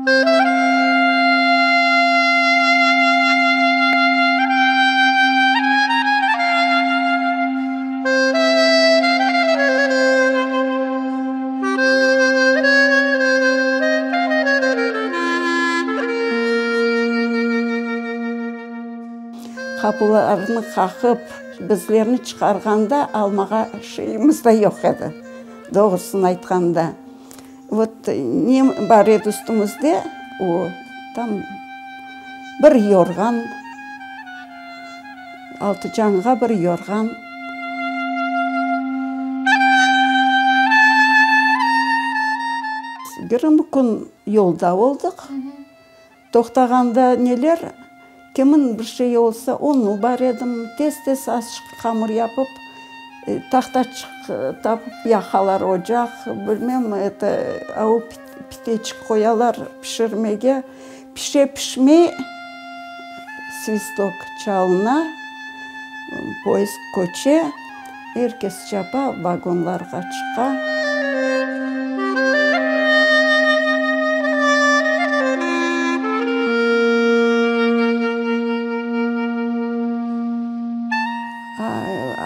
Qapularnı qaqıp, bizlerni çıqarğanda almağa şeyimiz de yoq edi, doğrusını aytqanda. Vot, ne bar edi üstümizde, o, tam bir yorğan, altıcanğa bir yorğan. 20 kün yolda oldıq. Toqtağanda neler, kimin bir şeyi olsa, unu bar edim, tez-tez azçıq hamır yapıp, tahtaçıq tapıp yaqalar ocaq, bilmem, eto, au piteçik qoyalar pişirmege, pişe-pişmey svistok çalına, poyezd köçe, er kes çapa, vagonlarğa çıqa.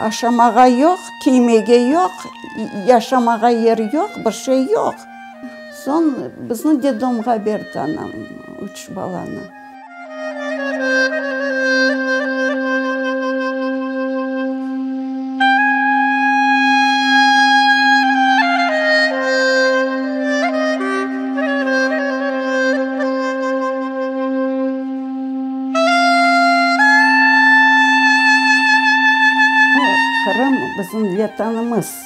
Aşamağa yoq, kiymege yoq, yaşamağa yer yoq, bir şey yoq. Soñ bizni detdomğa berdi anam, üç balanı. Qırım bizim Vetanımız,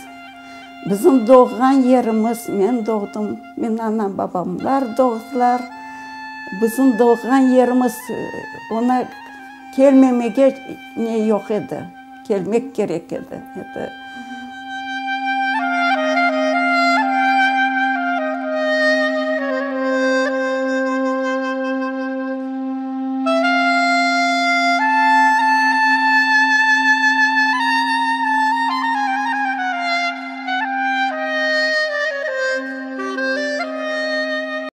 bizim doğğan yerimiz, men doğdım, menim anam-babamlar doğdılar, bizim doğğan yerimiz, oña kelmemege ne yoq edi, kelmek kerek edi.